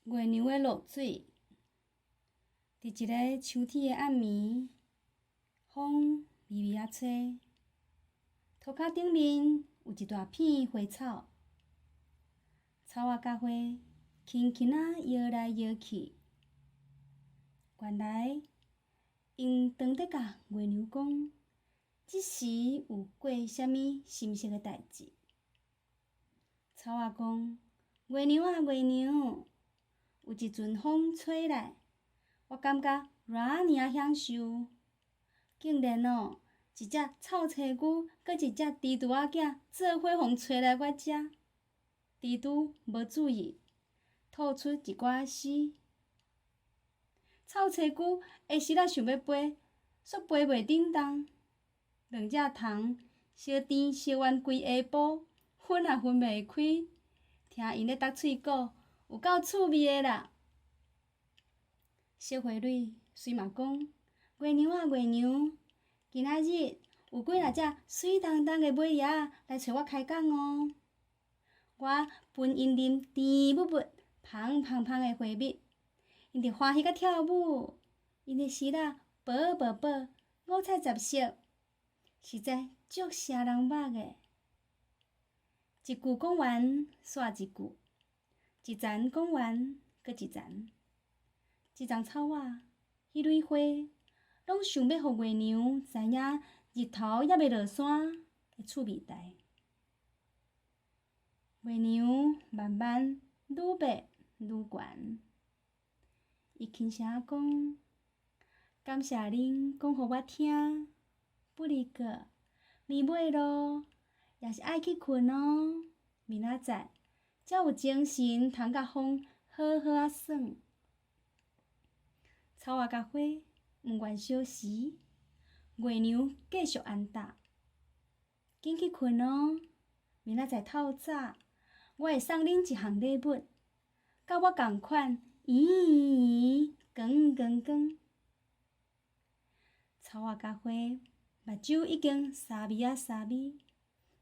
月娘的露水，佇一个秋天的暗暝，風微微仔吹，塗跤頂面有一大片花草，草仔佮花輕輕仔搖來搖去。原來，𪜶當咧共月娘講，這時有過啥物心事的代誌。草仔講：月娘啊，月娘！有一陣風吹來，我感覺偌爾仔享受。竟然哦，一隻臭鶖龜佮一隻蜘蛛仔囝做伙予吹來我遮。蜘蛛無注意，吐出一寡絲。臭鶖龜下時仔想欲飛，煞飛袂振動。兩隻蟲相甜相冤規下晡，分也分袂開。聽𪜶咧搭喙鼓，有夠趣味的啦！小花蕊隨嘛講：月娘啊，月娘，今仔日有幾若隻媠當當的尾鷺仔來揣我開講哦。我分𪜶啉甜蜜蜜、芳芳芳的花蜜，𪜶就歡喜甲跳舞，𪜶的絲仔薄薄薄，五彩雜色，實在足攝人目的。一句講完，煞一句。一層講完，閣一層。這叢草仔，彼蕊花，攏想欲予月娘知影日頭猶未落山的趣味代。月娘慢慢愈變愈懸，伊輕聲講：感謝恁講予我聽，不離個，暝尾囉，也是愛去睏哦。明仔載才有精神通佮風好好仔耍。草仔佮花毋願相辭，月娘繼續按答：緊去睏哦，明仔載透早，我會送恁一項禮物，佮我仝款，圓圓圓，光光光。草仔佮花目睭已經沙微仔沙微，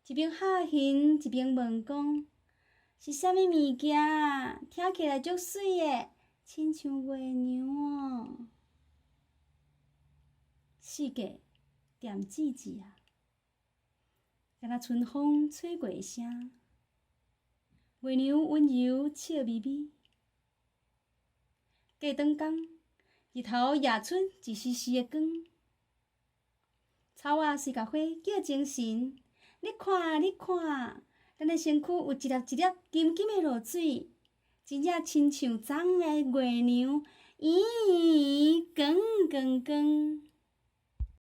一邊哈耳一邊問講：是啥物物件？聽起來足媠的，親像月娘哦。世界恬靜靜仔，敢若春風吹過的聲。月娘溫柔笑眯眯。過轉工，日頭掖出一絲絲的光。草仔隨共花叫精神，你看，你看，咱的身軀有一粒一粒金金的露水，真正親像昨昏的月娘，圓圓光光光。